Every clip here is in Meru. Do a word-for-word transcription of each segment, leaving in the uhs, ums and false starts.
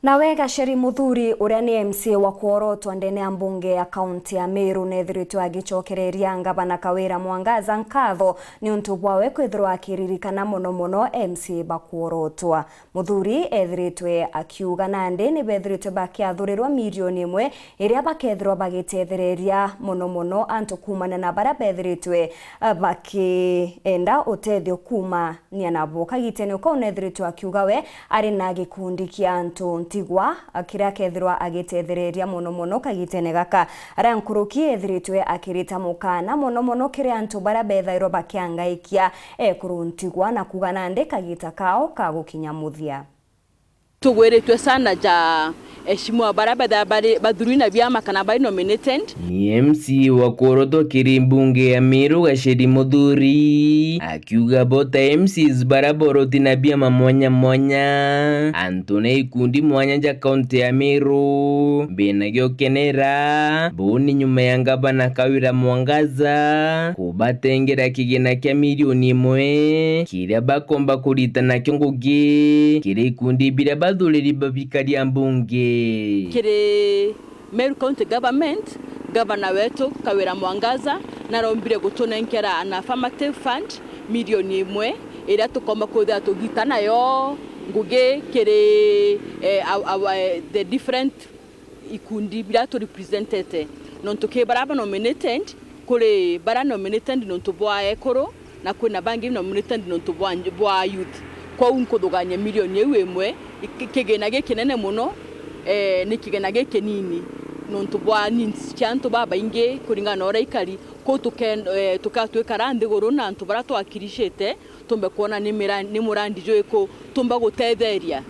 Nawe Gacheri Muthuri, uria ni M C A wa kworotwa ndene ya mbunge ya kaunti ya Meru, neethiritwe agicokereria ngavana Kawira Mwangaza nkatho niuntu bwawe kwithirwa akiririkana mono mono M C A ba kworotwa. Muthuri eethiritwe akiuga nandi ni beethiritwe bakiathurirwa mirioni imwe iria bakeethirwa bagiteethereria mono mono antu kuumania na baria beethiritwe, eh, bakienda utethio kuumania nabo. Kagitene kau neethiritwe akiuga we ari na gikundi kia antu ntigwa, eh, kiria akeethirwa agiteethereria mono mono kagitene gaka. Aria nkuruki eethiritwe akirita mukaana mono mono kiri antu baria beethairwa bakiangaikia ekuru ntigwa na kuuga nandi kagita kao ka gukinya muthia. Tugwiritwe sana ja eshimiwa baria bethaa bari bathurui na biama kana bari nominated. Ni M C A wa kworotwa kiri mbunge ya Meru Gacheri Muthuri akiuga bo ta M Cs baria boroti na biama mwanya mwanya, antu na ikundi mwanya ja kaunti ya Meru, bena giokenera buni nyuma ya ngavana Kawira Mwangaza kubatengera kigina kia mirioni imwe kiria bakomba kurita nakio ngugi kiri ikundi biria bathuriri ba bikaria mbunge. Kiri Meru County Government, gavana wetu Kawira Mwangaza narombire gutunenkera an affirmative fund mirioni imwe iria tukomba kwithira tugita nayo ngugi kiri, eh, our, our, eh, the different ikundi biria tu representete. Nontu ki baria ba nominated, kuri baria nominated nontu bwa ekuru, na kwina bangi nominated nontu bwa, bwa youth. Kwou nkuthugania mirioni iu imwe, iki-, kigina gikinene mono, eh, ni kigina gikinini nontu bwa needs cia antu babaingi kuringana na uria ikari. Kwou tuken-, eh, tuka-, twikara nthiguru na antu baria twakiricite, tumbe kwona ni mira-, ni murandi juriku tumba gutetheria,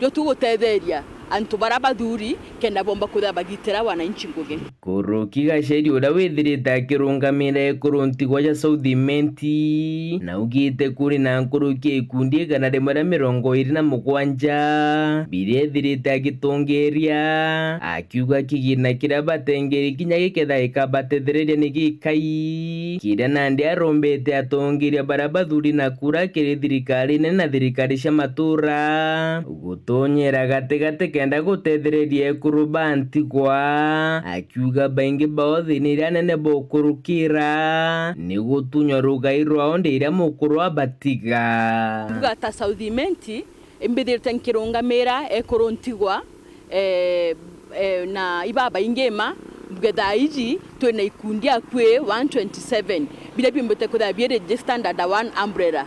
jo tugutetheria antu baria bathuri kenda bomba kwithira bagitira wananchi ngugi. Kuruki Gacheri uria withirite akirungamira ekuru ntigwa ja South Imenti, naugite kuri na nkuruki ya ikundi igana rimwe ria mirongo iri na mugwanja biria ethirite agitongeria, akiuga kigina kiria batengeri kinya giketha gikabatethereria ni gikai, kiria nandi arombete atongeria baria bathuri na kura kiri thirikari nene na thirikari cia matura gutonyera gatigati kenda gutethereria ekuru ba ntigwa, akiuga baingi bao thina iria nene bokurukira ni gutunywa rugai rwao ndi iria mukuru abatiga. Kuga ta South Imenti, imbithirite nkirungamira ekuru ntigwa, eh, eh, na ibabaingi ma mbuge thaa iji twina ikundi akui one twenty-seven biria biumbite kwithira bi registered under one umbrella.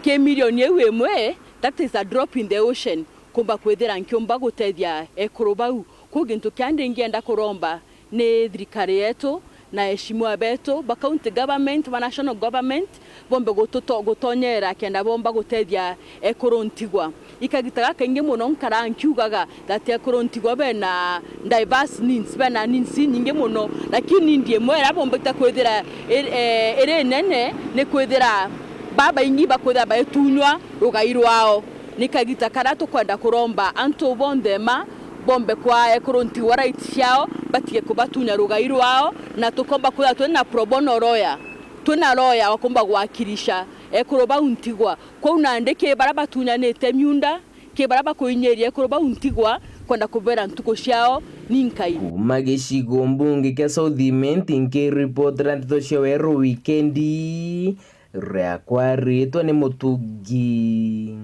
Ki mirioni iu imwe, that is a drop in the ocean, kumba kwithira nkiumba gutethia ekuru bau. Kwou gintu kia ndi ngienda kuromba ni thirikari yetu na eshimiwa betu ba county government, ba national government, bombe gututo-, gutonyera kenda bomba gutethia ekuru ntigwa. Ikagita gakaingi muno nkara nkiugaga that ekuru ntigwa bena diverse needs, bena needs inyingi muno, lakini need imwe iria bombite kwithira iri, eh, iri nene ni kwithira babaingi bakwithira baitunywa rugai rwao. Ni kagita karia tukwenda kuromba antu bonthe ma bombe kwa ekuru ntigwa right ciao, batige kubatunya rugai rwao, na tukomba kwithira twina pro bono lawyer, twina lawyer wakomba gwakirisha ekuru bau ntigwa. Kwou nandi ki baria batunyanite miunda, ki baria bakuinyiria ekuru bau ntigwa, kwenda kubera ntuku ciao ni nkai. Kuma gicigo mbunge kia South Imenti, nkiripotera ndeto cia Weru Wikendi, riakwa ritwa ni Mutungi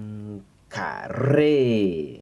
Kare.